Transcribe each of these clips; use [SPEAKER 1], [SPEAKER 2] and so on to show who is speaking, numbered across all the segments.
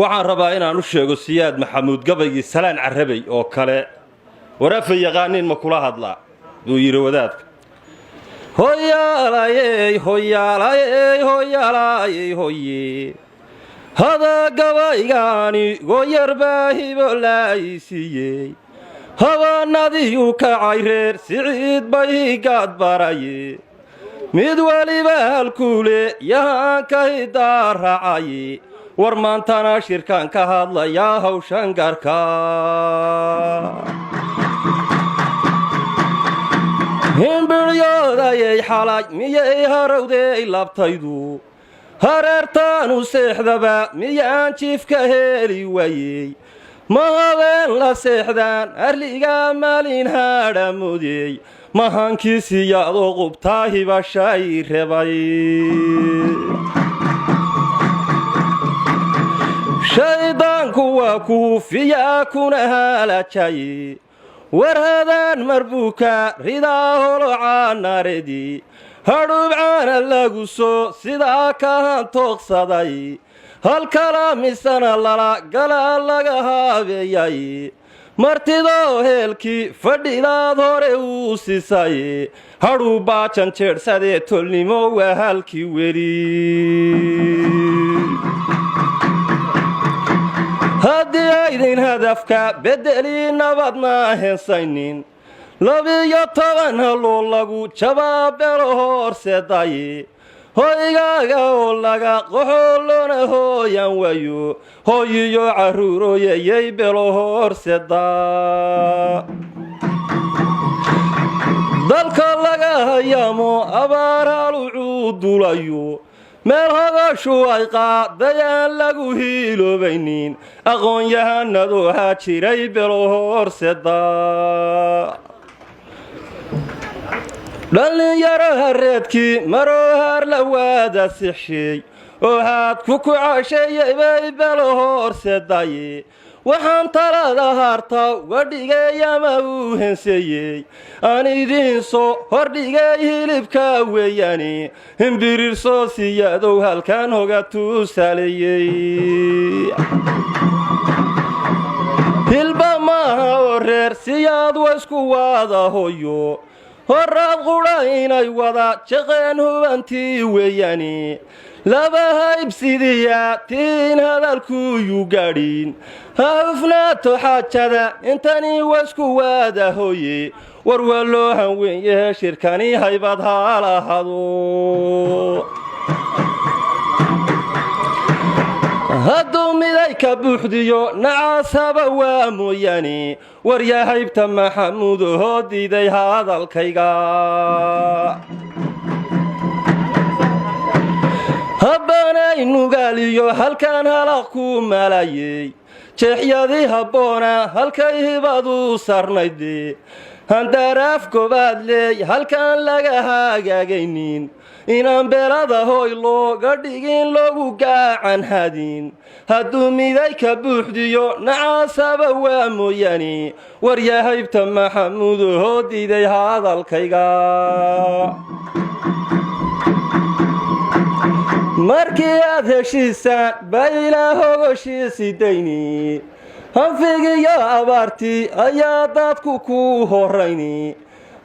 [SPEAKER 1] Waxaan rabaa inaan u sheego Siyaad Maxamuud gabaygii Salaan Carabey oo kale. War afa yaqaaniin ma kula hadlaa, buu yidhi wadaadka. Hoyaalayey, hoyaalayey, hoyaalayey, hoye. Hada gabaygaani gooyar baa hibo laayi siiyey. Habaanadiiu kacay reer Siciid bay higaad baraye. Mid weliba halkuule yahaanka hidaa raacaye. War maantana shirkaan ka hadlayaa hawshan garka. Himbiryodayay xalay miyay harowday labtaydu? Hareertaanu seexdaba miyaan jiifka heli waayey? Ma habeen la seexdaan arligaa maalin hadhamudey? Mahankiisiyaadoo qubtaa hibashay rebay. Shayddaanku waa kuufiyaa kuna halajaye. War hadaan marbuuka ridaa holocaanaredi hadhuubcaana lagu soo sidaa kahan tooqsaday. Halkala misana lala galaa laga haabeeyay. Martidoo heelkii fadhidaad hore uu siisay hadhuu baajan jeedhsadee. Tolnimo waa halkii weli. Haddii aydin hadafka bedeli nabadna hensaynin, 12 haloo lagu jabaabelo horseedaye. Hoygaaga oo laga qaxoolona hooyan waayo, hooyiyo carruurooyayay belo horseedaa. Dalka laga hayaamo abaaraalucuu dulayo, meel hadashu ay qaadayaan lagu hiiloobaynin, aqoon-yahanadu haa jiray belo horseedaa. Dhallinyaro hareedkii maroo haar la waada sixsheey oo haad ku kucasheeyay bay belo horseedaye. Waxaan talada haarta uga dhigay ama uu henseeyey aan idiin soo hordhigay hilibka weeyaani. Himbirir soo siyaadow halkaan hoga tusaaleeyey. Hilba maaha oo reer Siyaad wa isku waada hoyo. Horaad qudha inay wada jaqeen hubantii weeyaani. Laba haybsidiya tiin hadalkuyu gaadhin ha hufnaato xaajada. Intani wasku waada hooye. War waa loo hanweyn yahe, shirkani haybad haalahado. Hadduu miday ka buuxdiyo nacaasaba waa mooyaane. Waryaa haybta Maxamuud hoo diiday hadalkayga. Habbaanay nugaaliyo halkaan halaq ku malayey. Jeexyadii habboona halkay hibadu sarnayde. Handaraaf gobaad leey halkaan laga hagaagaynin, inaan beelada hoy looga dhigin loogu gaacan hadin. Hadduu miday ka buuxdiyo nacaasaba waa mooyaane. Waryaa haybta Maxamuud hoo diiday hadalkayga. Markii aad heshiisaan baa ilaa hogoshiisidayni. Hanfigiyo abaartii ayaa dadku ku horayni.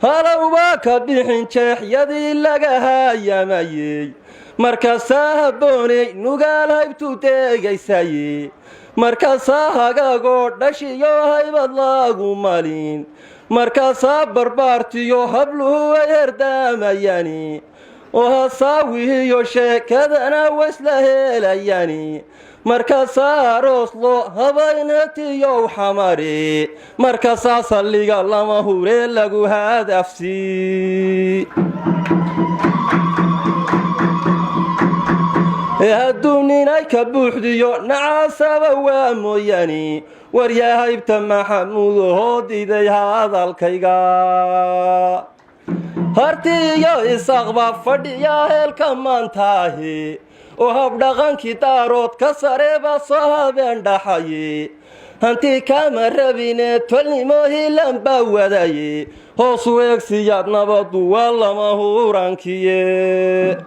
[SPEAKER 1] Halowbaa ka bixin jeexyadii laga hayamayey. Markaasaa habboonay nugaal haybtu deegaysaye. Markaasaa hagaagoo dhashiyo haybad lagu malin. Markaasaa barbaartiyo habluhu ay herdaamayani oo hasaawihiyo sheekadana waisla helayani. Markaasaa arooslo habaynhatiyow xamare. Markaasaa salliga lama hure lagu hadafsi. Hadduu ninay ka buuxdiyo nacaasaba waa mooyaane. Waryaa haybta Maxamuud hoo diiday hadalkayga. Harti iyo Isaaqba fadhiya heelka maantaahi oo habdhaqankii Daarood ka sareba soo habeen dhaxaye. Hanti kama rabine tolnimo hilan baa wadaye. Hoos u eeg Siyaad, nabadu waa lama hurankiye.